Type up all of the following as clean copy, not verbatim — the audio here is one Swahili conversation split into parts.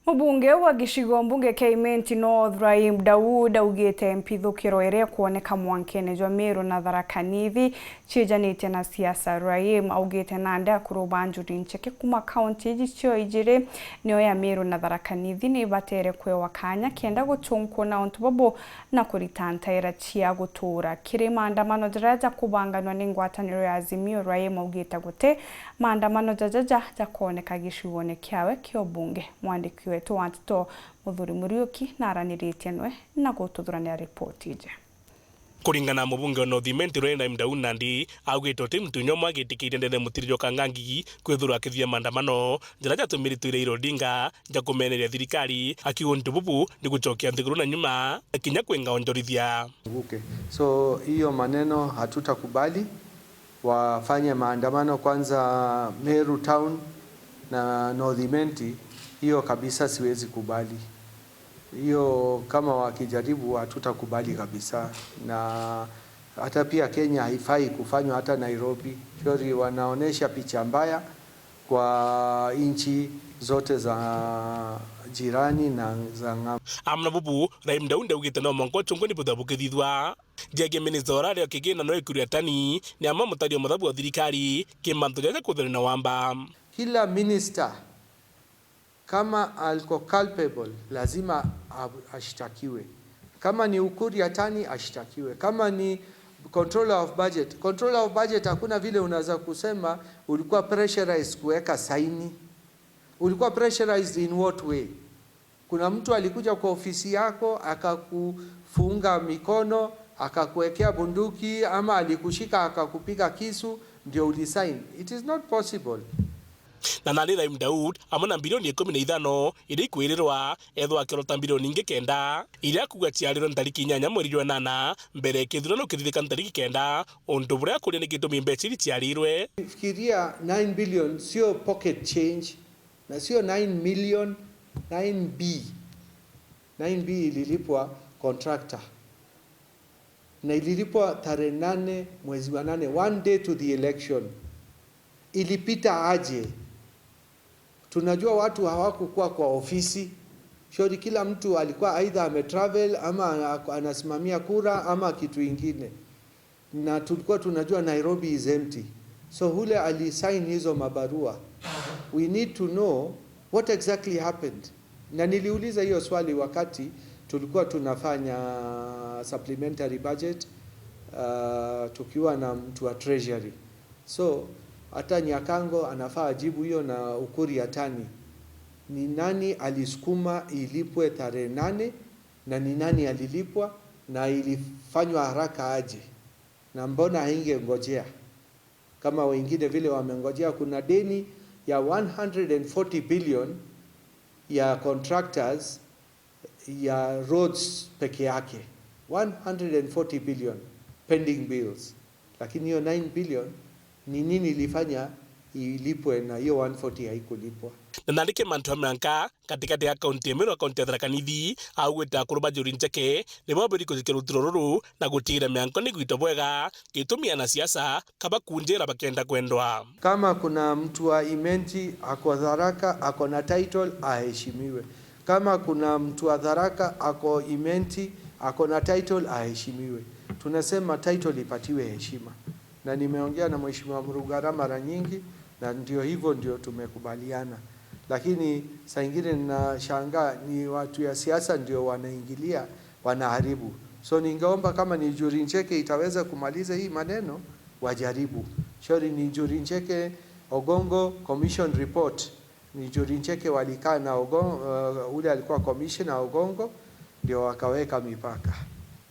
Mubunge wa gicigo mbunge kia Imenti North Rahim Daud augite mpithukiro iria ikuoneka mwankene jwa Meru na Tharaka Nithi ciijanitie na siasa. Rahim augite nandi akuru ba Njuri Ncheke kuma kaunti iji cio ijiri nio ya Meru na Tharaka Nithi ni ibatere kwewa kanya kenda gutunkwo na untu bubu na kurita ntaira cia gutura kiri maandamano jaria jakubanganwa ni ngwataniro ya Azimio. Rahim augite guti maandamano jajaja jakuoneka gicigo-ini kiawe kia ubunge. Mwandiki wetu wa Ntito Muthuri Muriuki na araniritie nwe na gututhurania ripoti ije. Kuringana mubunge wa North Imenti Rahim Daud Nandi augite uti mtu nyomwe agitikire ndene mutiririo kang'ang'i kwithirwa akithia maandamano njira jatumiritwe Raila Odinga ja kumeneria thirikari, akiuga untu bubu ni gucokia nthiguru na nyuma kinya kwinga onjorithia. Okay. So hiyo maneno hatutakubali wafanye maandamano kwanza Meru town na North Imenti, hiyo kabisa siwezi kubali. Hiyo kama wakijaribu hatutakubali kabisa, na hata pia Kenya haifai kufanywa hata Nairobi. Shori wanaonesha picha mbaya kwa nchi zote za jirani na za ng'ambo. Amna bubu Rahim Daud augite no monko chungu ni butha bukithithwa njenge minista uraria kigina no ikuria tani ni ama mutario muthabu wa thirikari kimantu jaja kuthira na wamba. Kila minister kama alko culpable lazima ashtakiwe. Kama ni Ukur Yatani ashtakiwe. Kama ni controller of budget, controller of budget hakuna vile unaweza kusema ulikuwa pressurized kuweka saini. Ulikuwa pressurized in what way? Kuna mtu alikuja kwa ofisi yako akakufunga mikono, akakuwekea bunduki, ama alikushika akakupiga kisu ndio ulisign? It is not possible. Na nari Rahim Daud amwe na bilioni 15 iria ikwirirwa ethwa akirota bilioni ingi 9 iria kuga ciarirwo ntariki 8 mweri jwa 8 mbere kithurano kithithika ntariki 9 undu buria kuria ni gitumi mbeca iria ciarirwe. Fikiria 9 billion sio pocket change na sio 9 million, 9B. 9B ililipwa contractor na ililipwa tarehe 8 mwezi wa 8, one day to the election. Ilipita aje? Tunajua watu hawakukuwa kwa ofisi. Shori kila mtu alikuwa aidha ametravel ama anasimamia kura ama kitu ingine. Na tulikuwa tunajua Nairobi is empty. So hule alisign hizo mabarua. We need to know what exactly happened. Na niliuliza hiyo swali wakati tulikuwa tunafanya supplementary budget, tukiwa na mtu wa treasury. So hata Nyakango anafaa ajibu hiyo na Ukur Yatani. Ni nani alisukuma ilipwe tarehe 8 na ni nani alilipwa na ilifanywa haraka aje? Na mbona haingengojea kama wengine vile wamengojea? Kuna deni ya 140 billion ya contractors ya roads peke yake, 140 billion pending bills. Lakini hiyo 9 billion ni nini ilifanya ilipwe na hiyo 140 haikulipwa? Na nandike mantu amanka katikati ya kaunti ya Meru na kaunti ya Tharaka Nithi augwita akuru ba Njuri Ncheke ni bambĩrĩrie kũjĩkĩra rũtiro rũrũ na gũtigĩra mĩanko nĩ gwitwo bwega gĩtũmi anasiasa kaba kunjĩra bakenda kwendwa. Kama kuna mtu wa Imenti ako Tharaka ako na title aheshimiwe. Kama kuna mtu wa Tharaka ako Imenti ako na title aheshimiwe. Tunasema title ipatiwe heshima. Na nimeongea na Mheshimiwa Murugara mara nyingi na ndio hivyo ndio tumekubaliana. Lakini saa ingine ninashangaa ni watu ya siasa ndio wanaingilia wanaharibu. So ningeomba kama ni Njuri Ncheke itaweza kumaliza hii maneno wajaribu. Shauri ni Njuri Ncheke Ogongo Commission report. Ni Njuri Ncheke walikaa na Ogongo, ule alikuwa commissioner Ogongo ndio wakaweka mipaka.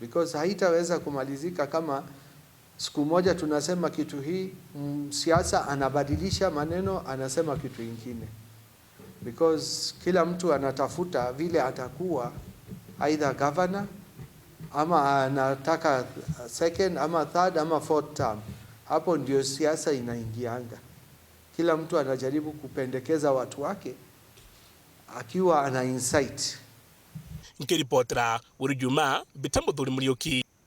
Because haitaweza kumalizika kama siku moja tunasema kitu hii, siasa anabadilisha maneno anasema kitu ingine. Because kila mtu anatafuta vile atakuwa either governor ama anataka second ama third ama fourth term. Hapo ndio siasa inaingianga. Kila mtu anajaribu kupendekeza watu wake akiwa ana insight. Nkiripotera Wuru Juma, Bitambo Thuri Muriuki.